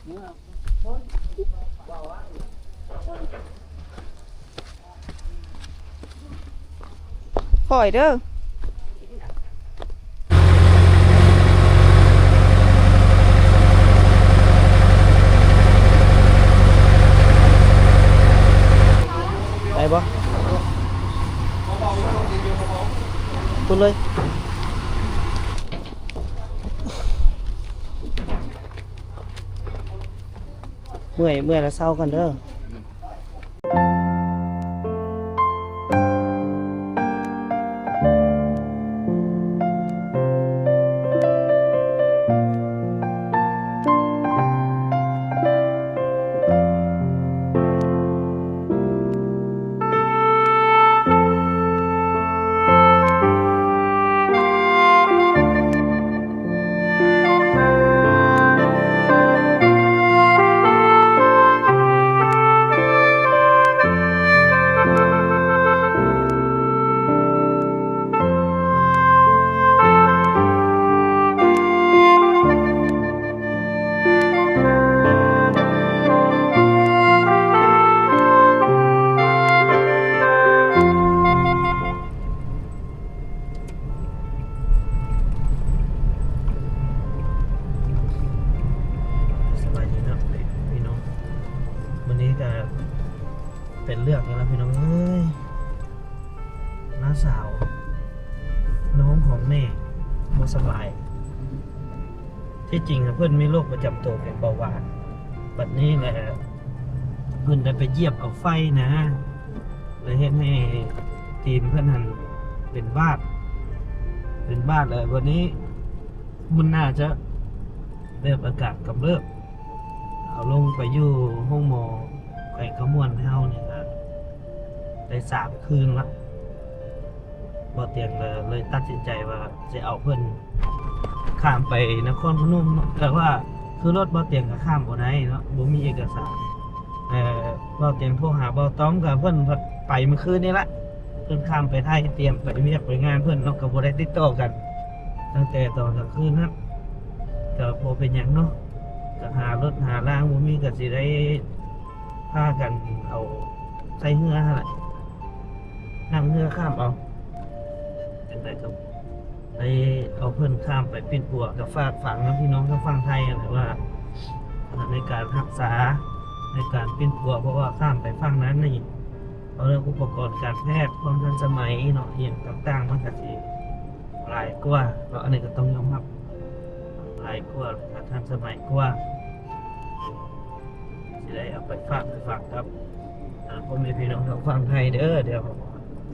ຂ້ອຍເດີ້. ໄດ້ບໍ່? ພຸ້ນເລີຍ. ເມື່ອຍ ເມື່ອຍແລ້ວເຊົາກ່ອນເດີ້. ສະບາຍດີເນາະພີ່ນ້ອງ, ມື້ນີ້ກະເປັນເລື່ອງອີກແລ້ວພີ່ນ້ອງເອີຍ. ນ້າສາວ ນ້ອງຂອງແມ່ບໍ່ສະບາຍ. ທີ່ຈິງເພິ່ນມີໂລກປະຈຳໂຕເປັນເບົາຫວານ, ບັດນີ້ແຫຼະເພິ່ນໄດ້ໄປຢຽບເອົາໄຟນະ ເລີຍເຮັດໃຫ້ຕີນເພິ່ນຫັ້ນເປັນບາດ ເປັນບາດ ແລ້ວບັດນີ້ມັນໜ້າຈະແບບອາການກຳເລີບ. ເອົາລົງໄປຢູ່ໂຮງໝໍແຂວງຄຳມ່ວນເຮົານີ້ກະໄດ້ສາມຄືນລະ. ບ່າວຕຽງເລີຍຕັດສິນໃຈວ່າຊິເອົາເພິ່ນຂ້າມໄປນະຄອນພະນົມເນາະ, ແຕ່ວ່າຄືລົດບ່າວຕຽງກະຂ້າມບໍ່ໄດ້ເນາະ ບໍ່ມີເອກະສານ. ເອີ ບ່າວຕຽງໂທຫາບ່າວຕ້ອມກະເພິ່ນພັດໄປມື້ຄືນນີ້ລະ, ເພິ່ນຂ້າມໄປໄທ ຕຽມໄປວຽກໄປງານເພິ່ນເນາະ, ກະບໍ່ໄດ້ຕິດຕໍ່ກັນຕັ້ງແຕ່ຕອນກາງຄືນຫັ້ນ. ກະບໍ່ເປັນຫຍັງເນາະ, ກະຫາລົດຫາລາງ ບໍ່ມີກະຊິໄດ້ພາກັນເອົາໃສ່ເຮືອຫັ້ນລະ. ນັ່ງເຮືອຂ້າມເອົາ. ຈັ່ງໃດກໍໄດ້ເອົາເພິ່ນຂ້າມໄປປິ່ນປົວ ກໍຝາກຝັງນຳພີ່ນ້ອງທາງຝັ່ງໄທຫັ້ນແຫຼະວ່າ ໃນການຮັກສາ ໃນການປິ່ນປົວ ເພາະວ່າຂ້າມໄປຝັ່ງນັ້ນນີ້ ເອົາເລື່ອງອຸປະກອນການແພດ ຄວາມທັນສະໄໝເນາະ ອີ່ຫຍັງຕ່າງໆ ມັນກໍຊິຫຼາຍກວ່າເນາະ. ອັນນີ້ກໍຕ້ອງຍອມຮັບ ຫຼາຍກວ່າ ແລະ ທັນສະໄໝກວ່າ. ຊິໄດ້ເອົາໄປຝາກໄປຝັງກັບ ອ່າ ພໍ່ແມ່ພີ່ນ້ອງທາງຝັ່ງໄທເດີ. ດຽວ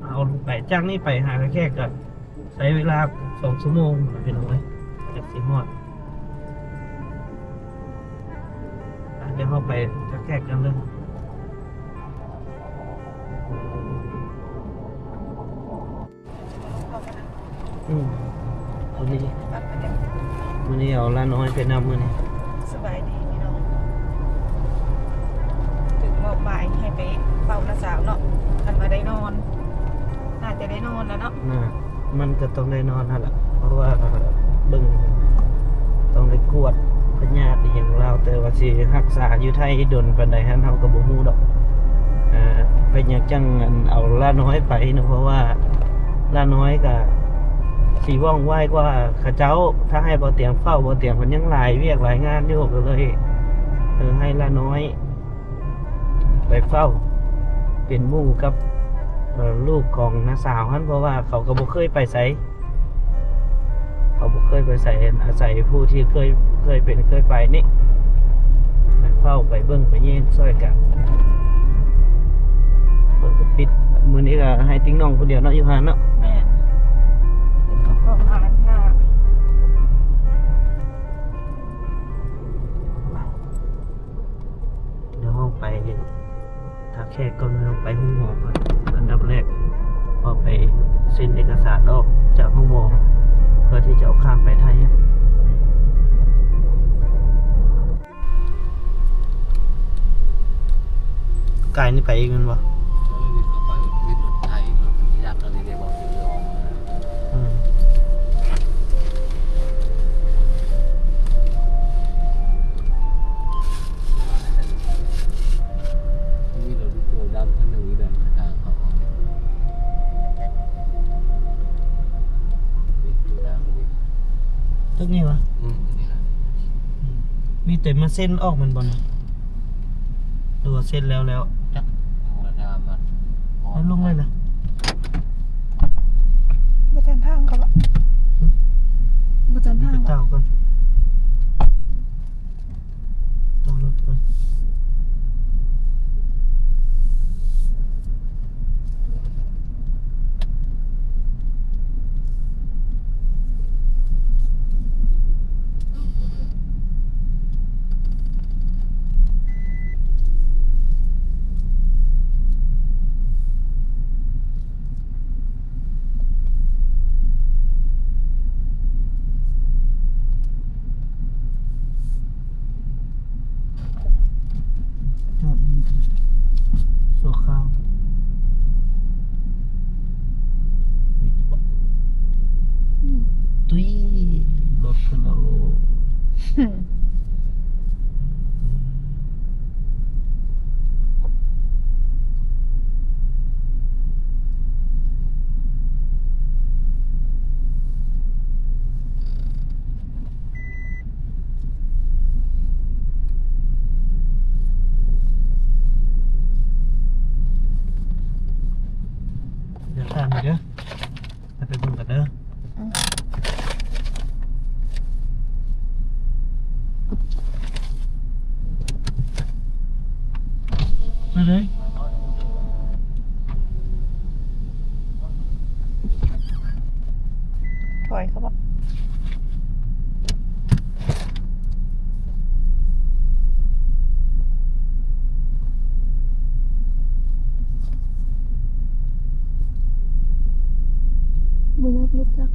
ເຮົາໄປ ຈາກນີ້ໄປຫາທ່າແຂກກໍໃຊ້ເວລາສອງຊົ່ວໂມງພີ່ນ້ອງເອີຍ ຈັກຊິຮອດ. ອ່ະ ດຽວເຮົາໄປທ່າແຂກກັນເດີ. ອືມ ມື້ນີ້ ມື້ນີ້ເອົາຫຼ້ານ້ອຍໄປນຳມື້ນີ້. ສະບາຍດີພີ່ນ້ອງ, ຖືກມອບໝາຍໃຫ້ໄປເຝົ້ານ້າສາວເນາະ, ຄັນວ່າໄດ້ນອນ ໜ້າຈະໄດ້ນອນແລ້ວເນາະ. ນະ ມັນກໍຕ້ອງໄດ້ນອນຫັ້ນລະ ເພາະວ່າເບິ່ງ ຕ້ອງໄດ້ກວດພະຍາດອີ່ຫຍັງລາວ, ແຕ່ວ່າຊິຮັກສາຢູ່ໄທດົນປານໃດຫັ້ນ ເຮົາກໍບໍ່ຮູ້ດອກ. ເປັນຫຍັງຈັ່ງ ອັນ ເອົາຫຼ້ານ້ອຍໄປເນາະ, ເພາະວ່າຫຼ້ານ້ອຍກໍຊິວ່ອງໄວກວ່າເຂົາເຈົ້າ. ຖ້າໃຫ້ບ່າວຕຽງເຝົ້າ, ບ່າວຕຽງເພິ່ນຍັງຫຼາຍວຽກຫຼາຍງານຢູ່, ກໍເລີຍ ເອີ ໃຫ້ຫຼ້ານ້ອຍໄປເຝົ້າ ເປັນໝູ່ກັບ ເອີ ລູກຂອງນ້າສາວຫັ້ນ, ເພາະວ່າເຂົາກໍບໍ່ເຄີຍໄປໃສ. ເຂົາບໍ່ເຄີຍໄປໃສ, ອາໄສຜູ້ທີ່ເຄີຍ ເຄີຍເປັນເຄີຍໄປນີ້ ໄປເຝົ້າໄປເບິ່ງໄປແຍງຊ່ອຍກັນ. ເພິ່ນກໍປິດ, ມື້ນີ້ກໍໃຫ້ຕິ່ງນ້ອງຜູ້ດຽວເນາະ ຢູ່ຫັ້ນເນາະ. ແມ່ນ ເປັນຂອງຮ້ານຄ້າ. ດຽວເຮົາໄປ ຖ້າແຂກກ່ອນ ເຮົາໄປໂຮງໝໍກ່ອນ. ອັນດັບແລກ ເຮົາໄປເຊັນເອກະສານອອກຈາກໂຮງໝໍ ເພື່ອທີ່ຈະເອົາຂ້າມໄປໄທ. ກາຍນີ້ໄປອີກແມ່ນບໍ່? ເອີ ນີ້ກໍໄປວິນລົດໄທ ລົດທີ່ລັກອັນນີ້ໄດ້ບໍ່? ອືມ. ນີ້ຫວາ? ອືມ ນີ້ລະ ອືມ ມີແຕ່ມາເຊັນອອກແມ່ນບໍ່ນີ້ ຫຼືວ່າເຊັນແລ້ວແລ້ວ? ຈັກ ຍັງບໍ່ໄດ້ມາ ເອົາລົງເລີຍລະ ບໍ່ທັນທາງເຂົາເບາະ ຫຶ ບໍ່ທັນທາງ ໄປເຕົາກ່ອນ ເຕົາລົດກ່ອນ. ຈອດນີ້ຊົ່ວຄາວ ອືມ ຕຸ້ຍ ລົດເພິ່ນ ໂອ້ ດຽວຖາມອີກເດີ ໃຫ້ໄປເບິ່ງກັນເດີ. ອືມ ໄປເລີຍ. ຖອຍເຂົາເບາະ. ບໍ່ຢາກລົດຈັກ.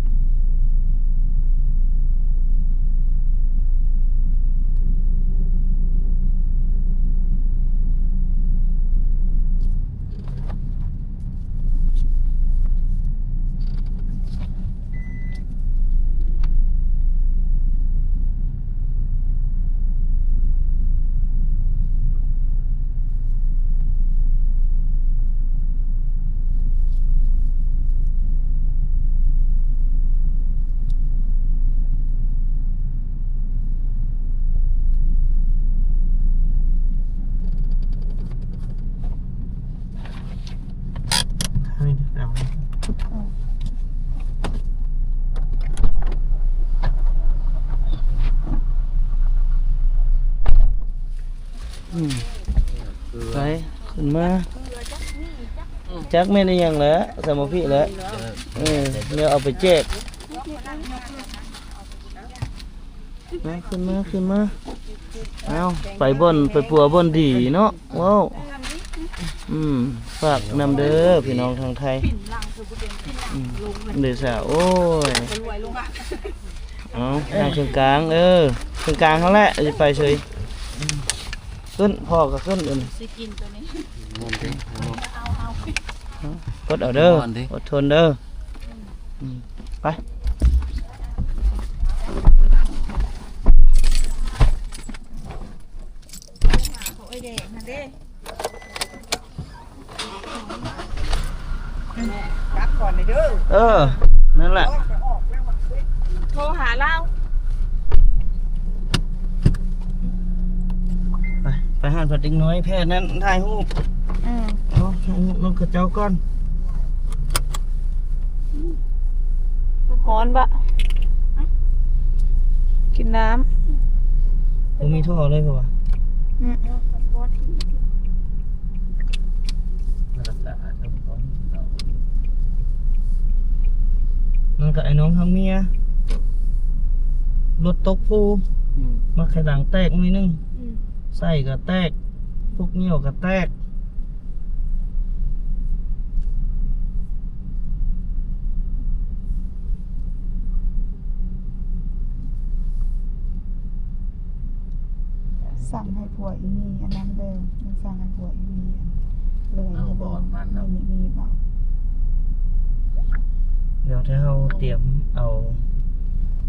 ອືມ ໄປ ຂຶ້ນມາ ຈັກແມ່ນອີ່ຫຍັງແຫຼະ ສາມາພີແຫຼະ ເອີ ແນວເອົາໄປແຈກ. ມາ ຂຶ້ນມາ ຂຶ້ນມາ ເອົາ ໄປບ່ອນ ໄປປົວບ່ອນດີເນາະ ເວົ້າ ອືມ ຝາກນຳເດີພີ່ນ້ອງທາງໄທ ອືມ ເດຊາ ໂອ້ຍ ເອົາ ນັ່ງເຄິ່ງກາງ ເອີ ເຄິ່ງກາງຫັ້ນແຫຼະ ຢ່າໄປເສີຍ ຂຶ້ນ ພໍ່ກໍຂຶ້ນ ອືມ ຊິກິນໂຕນີ້ ກົດເອົາເດີ ອົດທົນເດີ. ອືມ ໄປ ເອີ ນັ້ນແຫຼະ ໂທຫາລາວ. ໄປ ໄປຫາເພິ່ນເດັກນ້ອຍແພດນັ້ນຖ່າຍຮູບ ອືມ ເອົາຖ່າຍຮູບນຳເຂົາເຈົ້າກ່ອນ. ຮ້ອນບະ ກິນນ້ຳ ບໍ່ມີທໍ່ເລີຍເຂົາວ່າ ອືມ. ນັ້ນກໍໄອ້ນ້ອງທາງເມຍ ລົດຕົກພູ ອືມ ມາໄຂ່ຫຼັງແຕກໜ້ອຍໜຶ່ງ ອືມ ໄສ້ກໍແຕກ ພວກຍ່ຽວກໍແຕກ. ສັ່ງໃຫ້ຜົວອີ່ມີອັນນັ້ນເດີ ຍັງສັ່ງໃຫ້ຜົວອີ່ມີອັນເລີຍ ເອົາ ບໍ່ ອັນນັ້ນເນາະ ມີ ມີ ມີເບົາ. ດຽວຖ້າເຮົາຕຽມເອົາ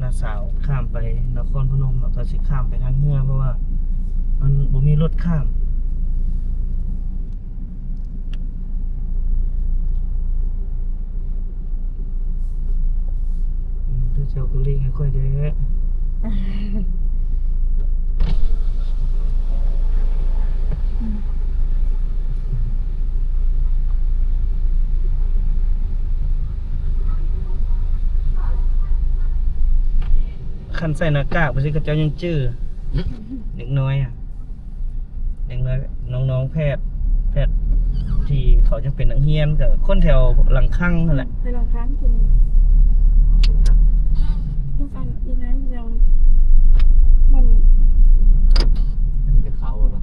ນ້າສາວຂ້າມໄປນະຄອນພະນົມ ແລ້ວກໍຊິຂ້າມໄປທາງເຮືອ ເພາະວ່າມັນບໍ່ມີລົດຂ້າມ. ອືມ ເຈົ້າກໍຫຼີກໃຫ້ຂ້ອຍແດ່. ຄັນໃສ່ໜ້າກາກໄປຊີ້ ເຂົາເຈົ້າຍັງຈື່ ເດັກນ້ອຍອະ ເດັກນ້ອຍ ນ້ອງໆ ແພດ ແພດທີ່ເຂົາຍັງເປັນນັກຮຽນ ກໍຄົນແຖວຫຼັງຄັງຫັ້ນແຫຼະ ໄປຫຼັງຄັງກິນ ລູກອັນອີ່ນາຍຍັງມັນ ມີແຕ່ເຂົາເນາະ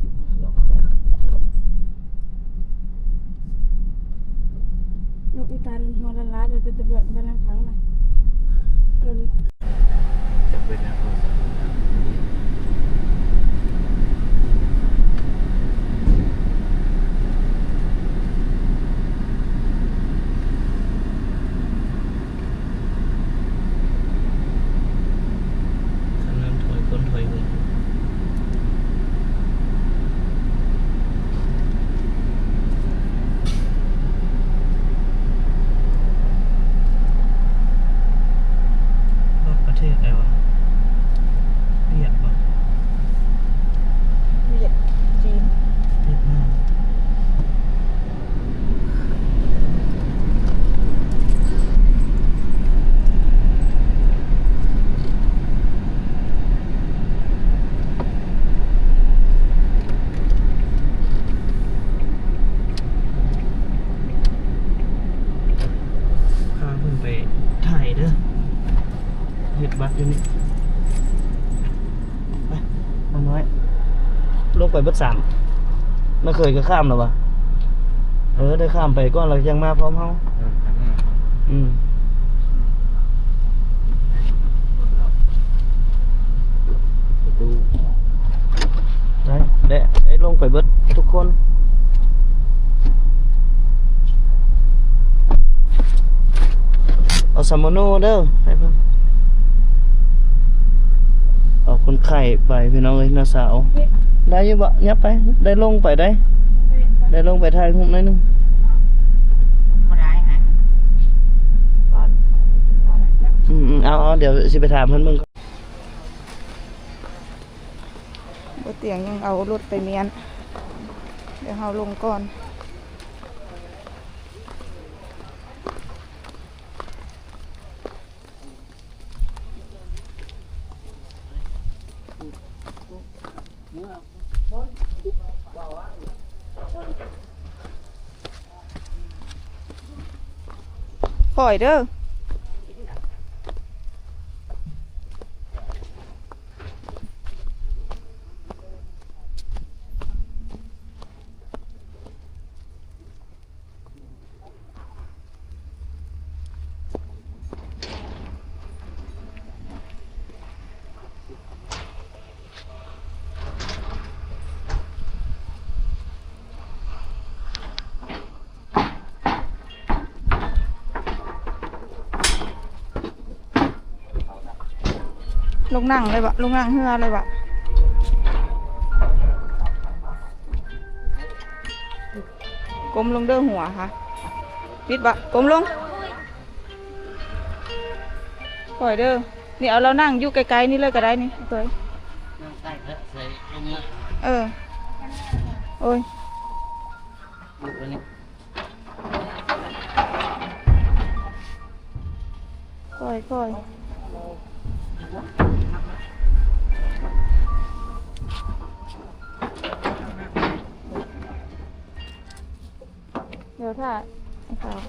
ລູກອີ່ຕາຫັ້ນຫົວລ້ານໆ ເປັນຕຳຫຼວດໄປຫຼັງຄັງນະ ຈົນ ຈະເປັນຫຍັງ ຄັນນັ້ນຖອຍຄົນຖອຍຫົວ ລົດປະເທດໃດວະ? ຫວຽດບໍ່? ຫວຽດ ຈີນ ຫວຽດນາມ. ພາເພິ່ນໄປຖ່າຍເດີ ເຮັດບັດຢູ່ນີ້. ໄປ ນ້ອງນ້ອຍ ລົງໄປເບິດສາມ ນ້າເຂີຍກໍຂ້າມແລ້ວຫວາ? ເອີ ໄດ້ຂ້າມໄປກ່ອນ ແລ້ວຈັ່ງມາພ້ອມເຮົາ. ອືມ ອືມ ໄດ້ ໄດ້ ໄດ້ລົງໄປເບິດທຸກຄົນ. ເອົາສຳມະໂນເດີ ໃຫ້ເພິ່ນ ເອົາຄົນໄຂ້ໄປ ພີ່ນ້ອງເອີຍ ນ້າສາວ. ໄດ້ຢູ່ບໍ່? ຫຍັບໄປ ໄດ້ລົງໄປໄດ໋ ໄດ້ລົງໄປຖ່າຍຮູບໜ້ອຍໜຶ່ງ. ບໍ່ໄດ້ ອາ ອືມໆ ເອົາໆ ດຽວຊິໄປຖາມເພິ່ນເບິ່ງ. ບໍ່ຕຽງຍັງເອົາລົດໄປມ້ຽນ ດຽວເຮົາລົງກ່ອນ. ຄ່ອຍເດີ. ລົງນັ່ງເລີຍບະ ລົງນັ່ງເຮືອເລີຍບະ. ກົ້ມລົງເດີຫົວຫະ ປິດບະ ກົ້ມລົງ ຄ່ອຍເດີ. ນີ້ ເອົາລາວນັ່ງຢູ່ໃກ້ໆນີ້ເລີຍກໍໄດ້ນີ້ ເອີ ໂອ້ຍ. ຄ່ອຍໆ ດຽວຖ້າໃຫ້ເຂົາ. ເ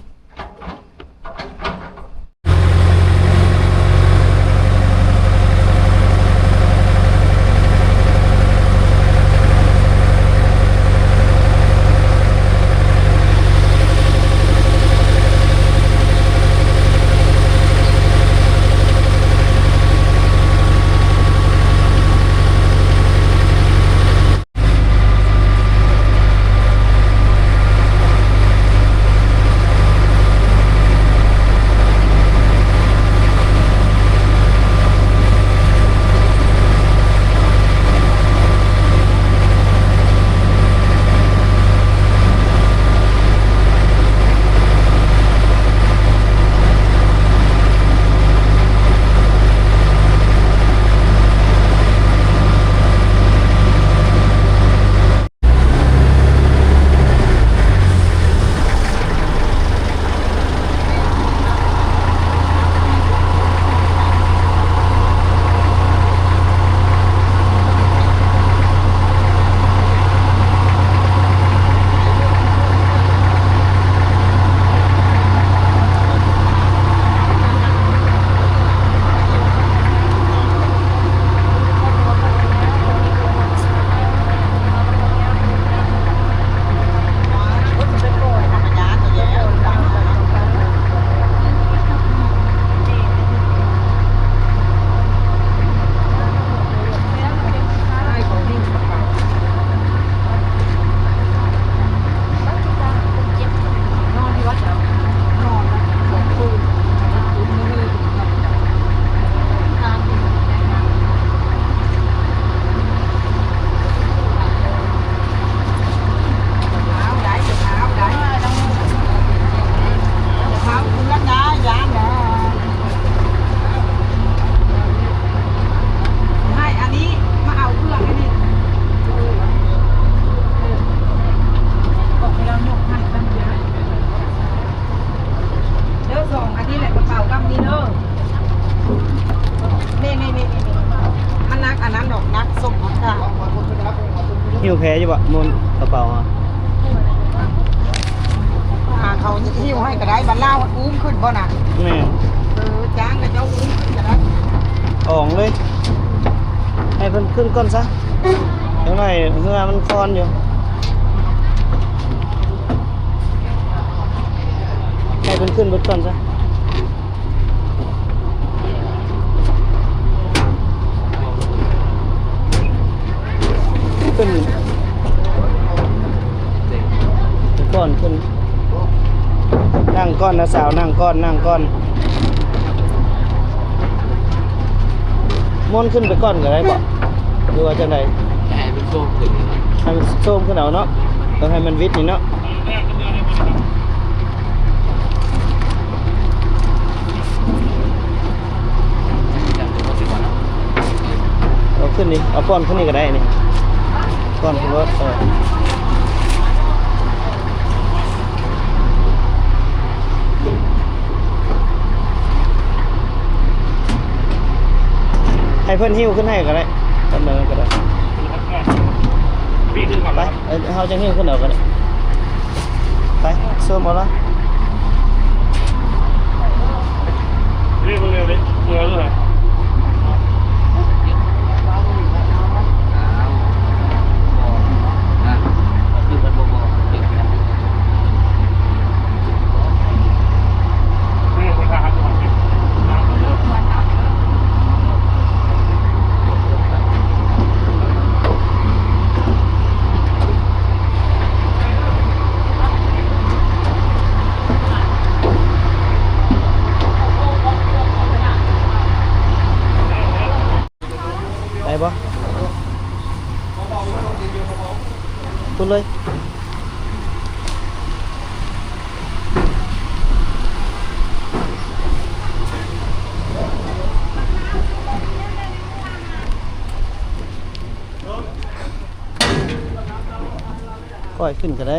ຫິ້ວແພຢູ່ບໍ່? ໝົນກະເປົາ ຫາເຂົາຫິ້ວໃຫ້ກໍໄດ້ ບັດລາວອຸ້ມຂຶ້ນບໍ່ນະ? ແມ່ນ ເອີ ຈ້າງເຂົາເຈົ້າອຸ້ມຂຶ້ນກໍໄດ້. ອອງເລີຍ ໃຫ້ເພິ່ນຂຶ້ນກ່ອນຊະ ຈັກໜ້ອຍເຮືອມັນຄອນຢູ່ ໃຫ້ເພິ່ນຂຶ້ນເບິດກ່ອນຊະ. ຂຶ້ນກ່ອນ ຂຶ້ນ ນັ່ງກ່ອນນະສາວ ນັ່ງກ່ອນ ນັ່ງກ່ອນ. ມ່ວນຂຶ້ນໄປກ່ອນກໍໄດ້ບໍ່ ຫຼືວ່າຈັ່ງໃດ? ໃຫ້ມັນໂຊມຂຶ້ນເນາະ ໃຫ້ມັນໂຊມຂຶ້ນເອົາເນາະ ຕ້ອງໃຫ້ມັນວິດນີ້ເນາະ. ເອົາຂຶ້ນນີ້ ເອົາປ້ອນຂຶ້ນນີ້ກໍໄດ້ນີ້ ປ້ອນຂຶ້ນລົດ ເອີ ໃຫ້ເພິ່ນຫິ້ວຂຶ້ນໃຫ້ກໍໄດ້ ປານໃດກໍໄດ້ ໄປ ເອີ ເຮົາຈະຫິ້ວຂຶ້ນເອົາກໍໄດ້ ໄປ ໂຊມເອົາລະ. ໄດ້ບໍ່? ຂຶ້ນເລີຍ. ຄ່ອຍຂຶ້ນກໍໄດ້.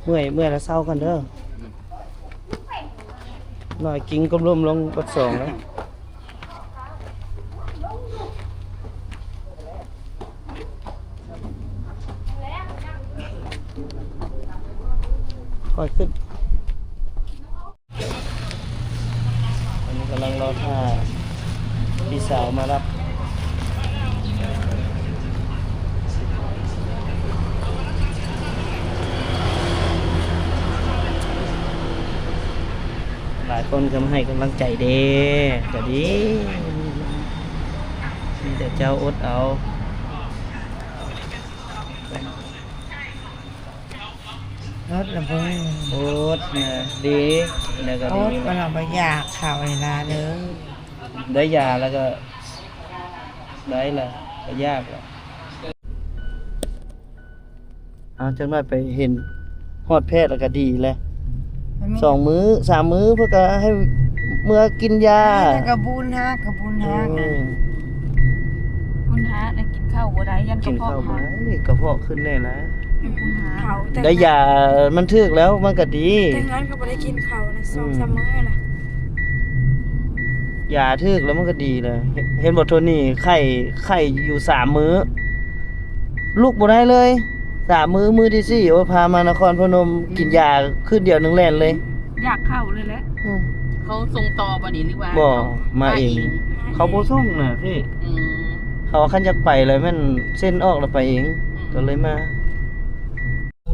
ເມື່ອຍ ເມື່ອຍແລ້ວເຊົາກ່ອນເດີ. ໜ້ອຍກິງກົ້ມລົມລົງບັດສອງແລ້ວ. ຄ່ອຍຂຶ້ນ. ອັນນີ້ກຳລັງລໍຖ້າພີ່ສາວມາຮັບ. ຫຼາຍຄົນກໍມາໃຫ້ກຳລັງໃຈເດ້ ກໍດີ ມີແຕ່ເຈົ້າອົດເອົາ. ອົດລະເບິ່ງ ອົດນະ ດີ ແລ້ວກໍດີ ອົດ ມັນເອົາໄປຢາກເຂົ້າເວລາເດີ ໄດ້ຢາແລ້ວກໍໄດ້ລະ ກໍຢາກລະ. ເອົາ ຈັກໜ້ອຍໄປເຫັນຮອດແພດແລ້ວກໍດີແຫຼະ ມັນມີ ສອງມື້ ສາມມື້ ເພິ່ນກໍໃຫ້ເມືອກິນຢາ ແລ້ວກໍບຸນຮັກ ກໍບຸນຮັກ ເອີ ນະ ບຸນຮັກນະ ກິນເຂົ້າບໍ່ໄດ້ ຢ້ານກະເພາະ ກິນເຂົ້າບໍ່ໄດ້ ກະເພາະຂຶ້ນແນ່ລະ ເຂົາ ໄດ້ຢາມັນຖືກແລ້ວມັນກໍດີ ແຕ່ງງານກໍບໍ່ໄດ້ກິນເຂົ້ານະ ສອງສາມມື້ລະ ຢາຖືກແລ້ວມັນກໍດີລະ ເຫັນ ເຫັນບໍ່ ໂທນີ້ ໄຂ້ ໄຂ້ຢູ່ສາມມື້ ລຸກບໍ່ໄດ້ເລີຍ ສາມມື້ ມື້ທີສີ່ ໂອ້ຍ ພາມານະຄອນພະນົມ ອືມ ກິນຢາຄືນດຽວໜຶ່ງແລ່ນເລີຍ ຢາກເຂົ້າເລີຍແຫຼະ ອືມ ເຂົາສົ່ງຕໍ່ບໍ່ນີ້ ຫຼືວ່າ ບໍ່ ເຂົາມາເອງ ມາເອງ ເຂົາບໍ່ສົ່ງນະພີ່ ອືມ ເຂົາວ່າຄັນຢາກໄປແລ້ວແມ່ນເຊັນອອກແລ້ວໄປເອງ ອືມ ກໍເລີຍມາ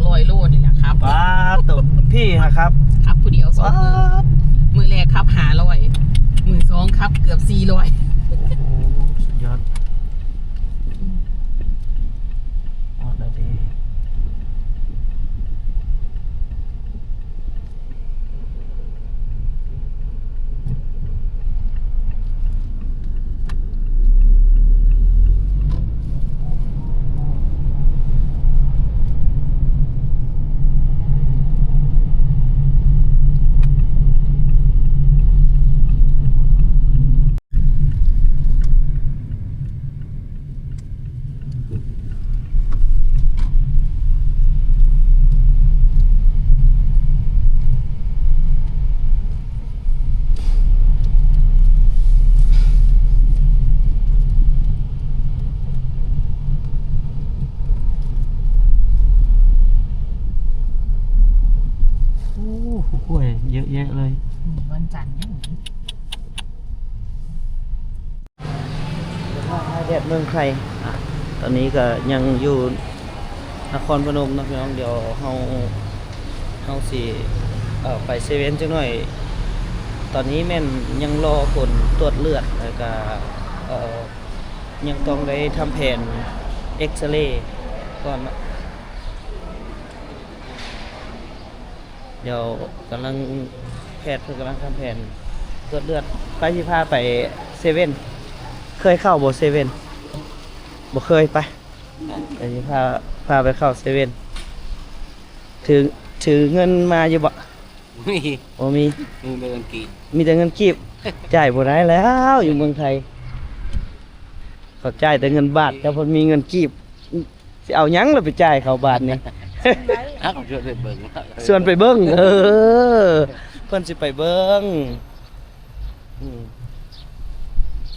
ຮ້ອຍໂລນີ້ແຫຼະຄັບ ປາດໂທ້ ພີ່ຫາຄັບ ຄັບຜູ້ດຽວສອງມື້ ປາດ ມື້ແລກຄັບຫ້າຮ້ອຍ ມື້ສອງຄັບເກືອບສີ່ຮ້ອຍ ໂອ້ໂຫ ສຸດຍອດ ຮອດແລ້ວເດ້. ແດດເມືອງໄທ. ອາ ຕອນນີ້ກໍຍັງຢູ່ນະຄອນພະນົມເນາະພີ່ນ້ອງ. ດຽວເຮົາ ເຮົາຊິ ເອີ ໄປເຊເວັນຈັກໜ້ອຍ. ຕອນນີ້ແມ່ນຍັງລໍຜົນກວດເລືອດ ແລ້ວກະ ເອີ ຍັງຕ້ອງໄດ້ທຳແຜນເອັກສະເຣກ່ອນເນາະ. ດຽວກຳລັງ ແພດເພິ່ນກຳລັງທຳແຜນກວດເລືອດ. ໄປ ຊິພາໄປເຊເວັນ. ເຄີຍເຂົ້າບໍ່ເຊເວັນ? ບໍ່ເຄີຍ. ໄປ ດຽວຊິພາ ພາໄປເຂົ້າເຊເວັນ. ຖື ຖືເງິນມາຢູ່ບໍ່? ມີ ບໍ່ມີ. ມີແຕ່ເງິນກີບ ມີແຕ່ເງິນກີບ. ຈ່າຍບໍ່ໄດ້ແລ້ວຢູ່ເມືອງໄທ ເຂົາຈ່າຍແຕ່ເງິນບາດ ເຈົ້າເພິ່ນມີເງິນກີບ ຊິເອົາຫຍັງລະໄປຈ່າຍເຂົາບາດນີ້? ເອົາ ຊວນໄປເບິ່ງ ຊວນໄປເບິ່ງ. ເອີ ເພິ່ນຊິໄປເບິ່ງ. ອືມ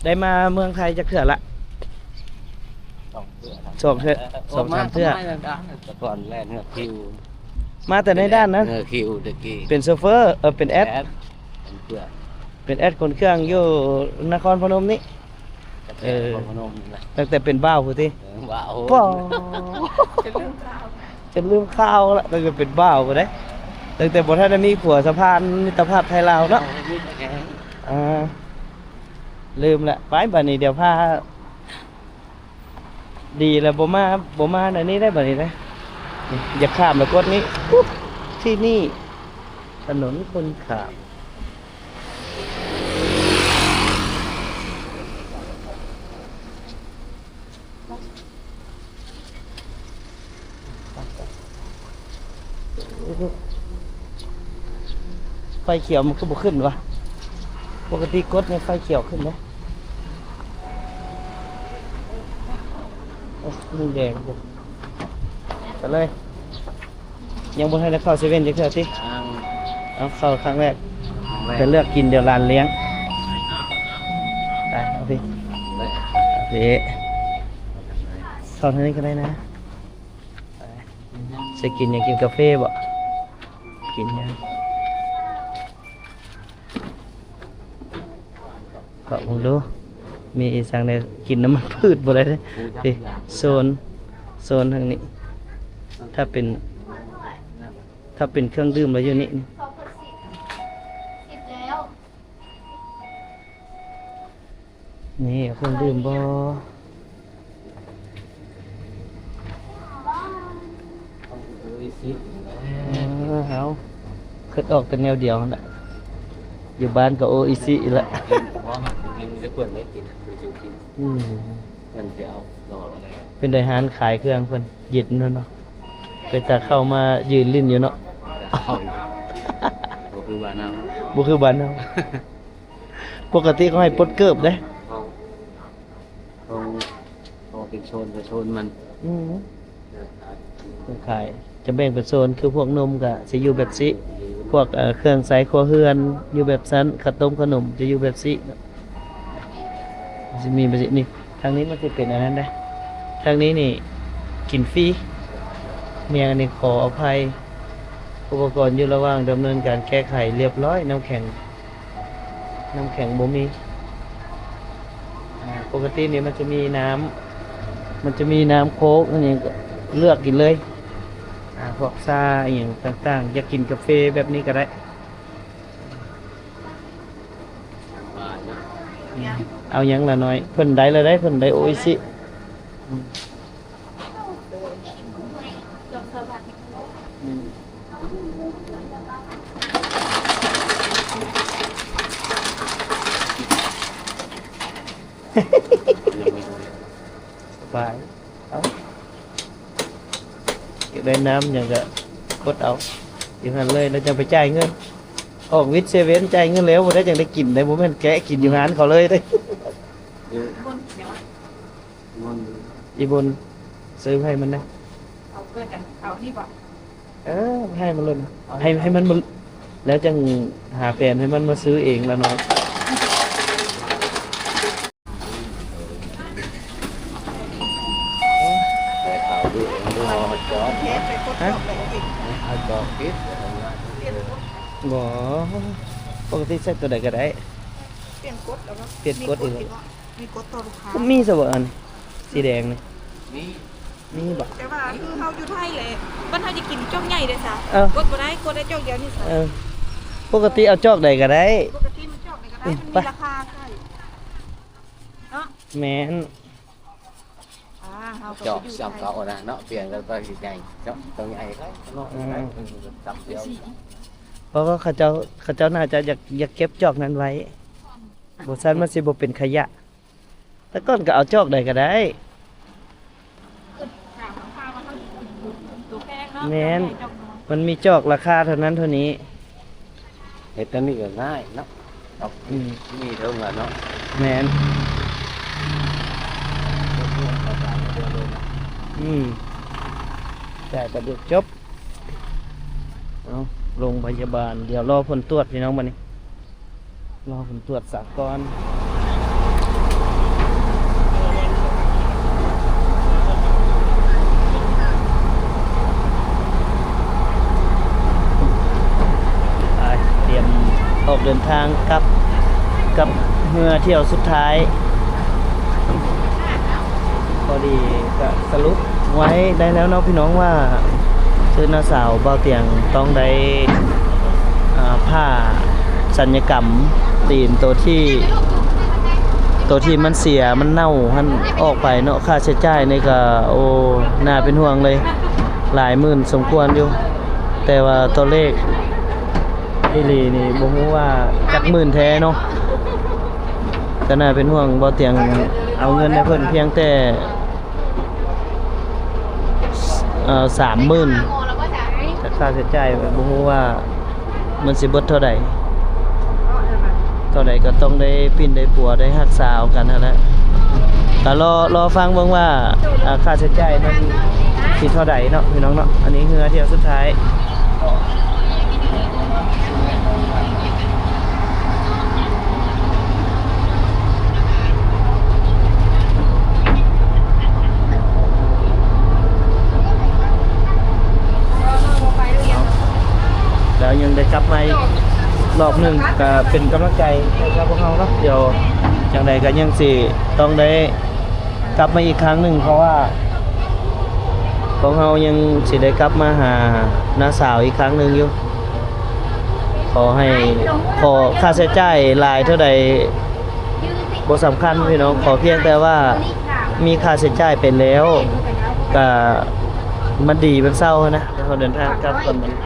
ໄດ້ມາເມືອງໄທຈັກເທື່ອລະ? ສອງເທື່ອ ສອງເທື່ອ ສອງສາມເທື່ອ. ແຕ່ກ່ອນແລ່ນເຮືອຄິວ ມາແຕ່ໃນດ່ານນະ ເຮືອຄິວແຕ່ກີ້ ເປັນໂຊເຟີ ເອີ ເປັນແອັດ ແອັດ ເປັນແອັດຂົນເຄື່ອງຢູ່ນະຄອນພະນົມນີ້. ເອີ ນະຄອນພະນົມນີ້ແຫຼະ ຕັ້ງແຕ່ເປັນບ່າວພຸ້ນຕິ? ເອີ ບ່າວ ຈົນລືມຂ່າວລະ ຕັ້ງແຕ່ເປັນບ່າວພຸ້ນເດ້. ຕັ້ງແຕ່ບໍ່ທັນໄດ້ມີຂົວສະພານມິດຕະພາບໄທລາວເນາະ. ເອີ ມີແຕ່ແຂງ ອ່າ ລືມລະ. ໄປ ບາດນີ້ດຽວພາ ດີແລ້ວ ບໍ່ມາ ບໍ່ມາອັນນີ້ໄດ້ ບາດນີ້ໄດ້. ນີ້ ຢາກຂ້າມລະກົດນີ້ ປຸບ ທີ່ນີ້ຖະໜົນຄົນຂ້າມ. ໄຟຂຽວມັນຄືບໍ່ຂຶ້ນວະ? ປົກກະຕິກົດໃນໄຟຂຽວຂຶ້ນເດ້. ໂອ້ ມັນແດງຢູ່. ໄປເລີຍ. ຍັງບໍ່ທັນໄດ້ເຂົ້າເຊເວັນຈັກເທື່ອຕິ? ຍັງ. ເອົາ ເຂົ້າຄັ້ງແລກ ໄປເລືອກກິນ ດຽວຫຼານລ້ຽງ. ໄປ ເອົາພີ້ ເອົາພີ້ ເຂົ້າທາງນີ້ກໍໄດ້ນະ. ໄປ ຊິກິນຫຍັງ? ກິນກາເຟບໍ? ກິນຫຍັງ? ເກາະເບິ່ງດູ ມີອີ່ສັງແດ່? ກິນນ້ຳມັນພືດບໍ່ໄດ້ເດ້. ນີ້ ໂຊນ ໂຊນທາງນີ້ ຖ້າເປັນ ຖ້າເປັນເຄື່ອງດື່ມລະຢູ່ນີ້. ນີ້ ເອົາເຄື່ອງດື່ມບໍ່? ເອີ ເຮົາຄິດອອກແຕ່ແນວດຽວຫັ້ນແຫຼະ ຢູ່ບ້ານກໍໂອອິຊິອີກລະ. ອືມ ເປັນໃດຮ້ານຂາຍເຄື່ອງເພິ່ນ? ເຢັນເນາະ ເນາະ ເປັນຕາເຂົ້າມາຢືນຫຼິ້ນຢູ່ເນາະ. ບໍ່ຄືບ້ານເຮົາ ບໍ່ຄືບ້ານເຮົາ. ປົກກະຕິເຂົາໃຫ້ປົດເກີບເດ້. ເຂົາ ເຂົາ ເຂົາເປັນໂຊນ ເປັນໂຊນມັນ. ອືມ ເພິ່ນຂາຍ ຈະແບ່ງເປັນໂຊນ ຄືພວກນົມກະຊິຢູ່ແບບຊີ້ ພວກ ເອີ ເຄື່ອງໃຊ້ຄົວເຮືອນຢູ່ແບບຊັ້ນ ເຂົ້າຕົ້ມເຂົ້າໜົມຈະຢູ່ແບບຊີ້. ຊິມີແບບນີ້ ທາງນີ້ມັນຊິເປັນອັນນັ້ນເດ້. ທາງນີ້ນີ້ກິນຟຣີ. ແມ່ນ ອັນນີ້ຂໍອະໄພ ອຸປະກອນຢູ່ລະຫວ່າງດຳເນີນການແກ້ໄຂ ລຽບຮ້ອຍ ນ້ຳແຂງ ນ້ຳແຂງບໍ່ມີ. ອາ ປົກກະຕິນີ້ມັນຈະມີນ້ຳ ມັນຈະມີນ້ຳໂຄກ ອັນນີ້ເລືອກກິນເລີຍ. ອາ ພວກຊາອີ່ຫຍັງຕ່າງໆ ຢາກກິນກາເຟແບບນີ້ກໍໄດ້. ເອົາຫຍັງລະນ້ອຍ? ເພິ່ນໄດ້ລະໄດ໋ ເພິ່ນໄດ້ໂອອິຊິ. ອືມ ສະບາຍ. ເອົາ ຢາກໄດ້ນ້ຳຫຍັງກະກົດເອົາຢູ່ຫັ້ນເລີຍ ແລ້ວຈັ່ງໄປຈ່າຍເງິນ. ອອກວິດເຊເວັນ ຈ່າຍເງິນແລ້ວບໍ່ໄດ້ຈັ່ງໄດ້ກິນໄດ໋ ບໍ່ແມ່ນແກະກິນຢູ່ຮ້ານເຂົາເລີຍເດ້. ອີ່ບຸນ ຊື້ໃຫ້ມັນນະ. ເອົາເກີນກັນ ເອົານີ້ບໍ່? ເອີ ໃຫ້ມັນໂລດ ໃຫ້ ໃຫ້ມັນ ແລ້ວຈັ່ງຫາແຟນໃຫ້ມັນມາຊື້ເອງລະເນາະ. ບໍ່ ປົກກະຕິໃສ່ໂຕໃດກໍໄດ້. ປ່ຽນກົດເອົາເນາະ ປ່ຽນກົດອີກແລ້ວ. ມີກົດຕໍ່ລູກຄ້າ ມີຊະບໍ່ອັນສີແດງນີ້? ມີ ມີບໍ່? ແຕ່ວ່າຄືເຮົາຢູ່ໄທແຫຼະ ບັດເຮົາຈະກິນຈອກໃຫຍ່ເດ້ຊະ ເອີ ກົດບໍ່ໄດ້ ກົດໄດ້ຈອກດຽວນີ້ຊະ ເອີ ປົກກະຕິເອົາຈອກໃດກໍໄດ້ ປົກກະຕິມັນຈອກໃດກໍໄດ້ ອືມ ມັນມີລາຄາໃຫ້ເນາະ ແມ່ນ ອ່າ ເຮົາກໍໄປຢູ່ໄທ ຈອກສ່ຳເກົ່ານະເນາະ ປ່ຽນກັນໄປໃຫຍ່ເນາະ ໂຕໃຫຍ່ເນາະ ອືມ ເອີ ສ່ຳດຽວ ເພາະວ່າເຂົາເຈົ້າ ເຂົາເຈົ້າໜ້າຈະຢາກ ຢາກເກັບຈອກນັ້ນໄວ້ ບໍ່ຊັ້ນມັນຊິບໍ່ເປັນຂະຫຍະ ແຕ່ກ່ອນກໍເອົາຈອກໃດກໍໄດ້ ແມ່ນ ມັນມີຈອກລາຄາເທົ່ານັ້ນເທົ່ານີ້ ເຮັດອັນນີ້ກໍງ່າຍເນາະ ອືມ ມີເຖິງລະເນາະ ແມ່ນ ອືມ ຈ່າຍກະດຽວຈົບ ເອົາ ໂຮງພະຍາບານ ດຽວລໍຜົນຕວດພີ່ນ້ອງບັດນີ້ ລໍຜົນຕວດສາກ່ອນ ໄປ ຕຽມອອກເດີນທາງກັບ ກັບເຮືອຖ້ຽວສຸດທ້າຍ. ພໍດີກະສະຫຼຸບໄວ້ໄດ້ແລ້ວເນາະພີ່ນ້ອງວ່າ ຄືນ້າສາວບ່າວຕຽງຕ້ອງໄດ້ ອ່າ ຜ່າສັນຍະກຳຕີນໂຕທີ່ ໂຕທີ່ມັນເສຍມັນເນົ່າຫັ້ນອອກໄປເນາະ. ຄ່າໃຊ້ຈ່າຍນີ້ກະ ໂອ້ ໜ້າເປັນຫ່ວງເລີຍ ຫຼາຍໝື່ນສົມຄວນຢູ່ ແຕ່ວ່າຕົວເລກອີ່ຫຼີນີ້ບໍ່ຮູ້ວ່າຈັກໝື່ນແທ້ເນາະ. ກະໜ້າເປັນຫ່ວງ ບ່າວຕຽງເອົາເງິນໃຫ້ເພິ່ນພຽງແຕ່ ເອີ ສາມໝື່ນ ແຕ່ຄ່າໃຊ້ຈ່າຍບໍ່ຮູ້ວ່າມັນຊິເບິດເທົ່າໃດ ເທົ່າໃດກໍຕ້ອງໄດ້ປິ່ນໄດ້ປົວ ໄດ້ຮັກສາເອົາກັນຫັ້ນແຫຼະ. ກະລໍ ລໍຟັງເບິ່ງວ່າ ອາ ຄ່າໃຊ້ຈ່າຍມັນຊິເທົ່າໃດເນາະ ພີ່ນ້ອງເນາະ. ອັນນີ້ເຮືອຖ້ຽວສຸດທ້າຍ. ແລ້ວຍັງໄດ້ກັບມາອີກລອບໜຶ່ງ ກໍເປັນກຳລັງໃຈໃຫ້ກັບພວກເຮົາເນາະ. ດຽວຈັ່ງໃດກໍຍັງຊິຕ້ອງໄດ້ ກັບມາອີກຄັ້ງໜຶ່ງ ເພາະວ່າພວກເຮົາຍັງຊິໄດ້ກັບມາຫານ້າສາວອີກຄັ້ງໜຶ່ງຢູ່. ຂໍໃຫ້ ຂໍຄ່າໃຊ້ຈ່າຍຫຼາຍເທົ່າໃດບໍ່ສຳຄັນພີ່ນ້ອງ ຂໍພຽງແຕ່ວ່າມີຄ່າໃຊ້ຈ່າຍໄປແລ້ວ ກະມັນດີມັນເຊົາຫັ້ນນະ. ເຮົາເດີນທາງກັບກ່ອນບັດນີ້.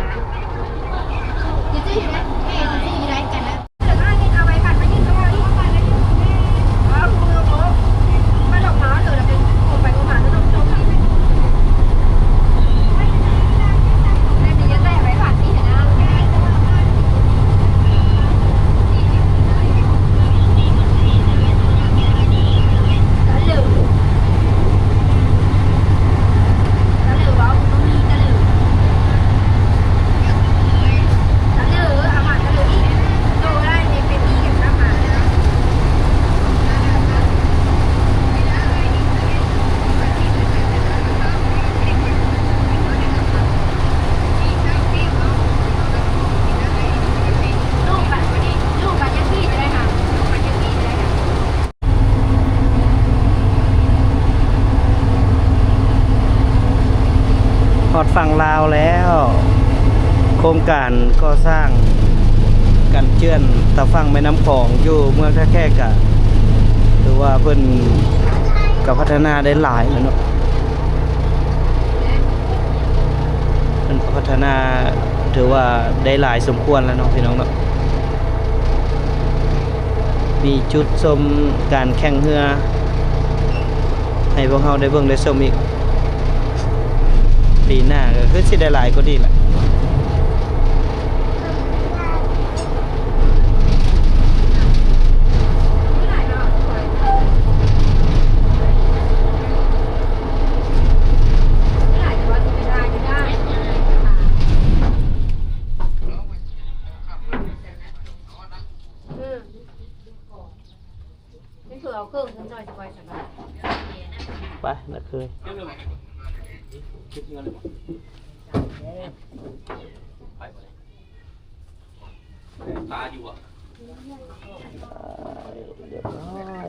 ຮອດຝັ່ງລາວແລ້ວ ໂຄງການກໍ່ສ້າງກັນເຈື່ອນຕາຝັ່ງແມ່ນ້ຳຂອງຢູ່ເມືອງທ່າແຂກ ກະຖືວ່າເພິ່ນກະພັດທະນາໄດ້ຫຼາຍແລ້ວເນາະ. ເພິ່ນກະພັດທະນາຖືວ່າໄດ້ຫຼາຍສົມຄວນແລ້ວເນາະ ພີ່ນ້ອງເນາະ. ມີຈຸດຊົມການແຂ່ງເຮືອໃຫ້ພວກເຮົາໄດ້ເບິ່ງໄດ້ຊົມອີກ. ປີໜ້າກໍຄືຊິໄດ້ຫຼາຍກວ່ານີ້ແຫຼະ. ໄປນະເຄີຍ. ຕາຢູ່ບໍ່? ຮຽບຮ້ອຍ.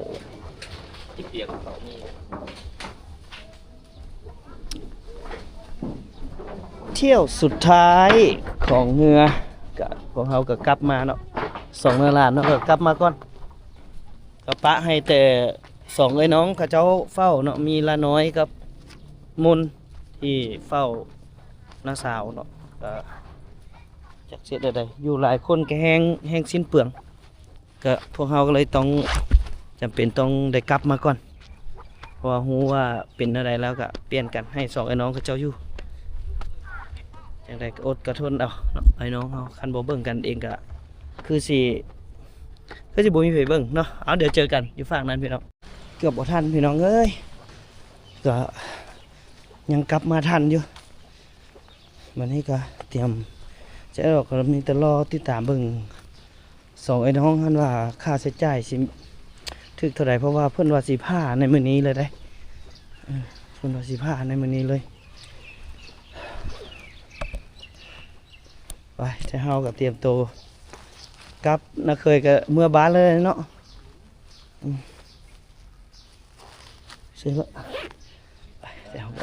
ທ່ຽວສຸດທ້າຍຂອງເຮືອ ກະພວກເຮົາກະກັບມາເນາະ ສອງເຮືອຫຼານເນາະ ກະກັບມາກ່ອນ ກະປະໃຫ້ແຕ່ສອງເອື້ອຍນ້ອງເຂົາເຈົ້າເຝົ້າເນາະ ມີລານ້ອຍກັບມົນທີ່ເຝົ້ານ້າສາວເນາະ ກະຈັກຊິເຮັດແນວໃດ ຢູ່ຫຼາຍຄົນກະແຮງ ແຮງສິ້ນເປືອງ ກະພວກເຮົາກະເລີຍຕ້ອງ ຈຳເປັນຕ້ອງໄດ້ກັບມາກ່ອນ ເພາະວ່າຮູ້ວ່າເປັນແນວໃດແລ້ວກະປ່ຽນກັນໃຫ້ສອງອ້າຍນ້ອງເຂົາເຈົ້າຢູ່ ຈັ່ງໃດກະອົດກະທົນເອົາເນາະ ອ້າຍນ້ອງເຮົາ ຄັນບໍ່ເບິ່ງກັນເອງກະຄືຊິ ຄືຊິບໍ່ມີໃຜເບິ່ງເນາະ ເອົາ ດຽວເຈີກັນຢູ່ຟາກນັ້ນພີ່ນ້ອງ ເກືອບບໍ່ທັນພີ່ນ້ອງເອີຍ ກະຍັງກັບມາທັນຢູ່ ບັດນີ້ກະຕຽມຈະອອກ ກະມີແຕ່ລໍຕິດຕາມເບິ່ງ ສອງອ້າຍນ້ອງຫັ້ນວ່າຄ່າໃຊ້ຈ່າຍຊິຖືກເທົ່າໃດ ເພາະວ່າເພິ່ນວ່າຊິຜ່າໃນມື້ນີ້ເລີຍເດ້ ເອີ ເພິ່ນວ່າຊິຜ່າໃນມື້ນີ້ເລີຍ ໄປ ແຕ່ເຮົາກະຕຽມໂຕກັບ ນ້າເຂີຍກະເມືອບ້ານເລີຍເນາະ ອືມ ຊິລະ ໄປ ແຕ່ເຮົາກະ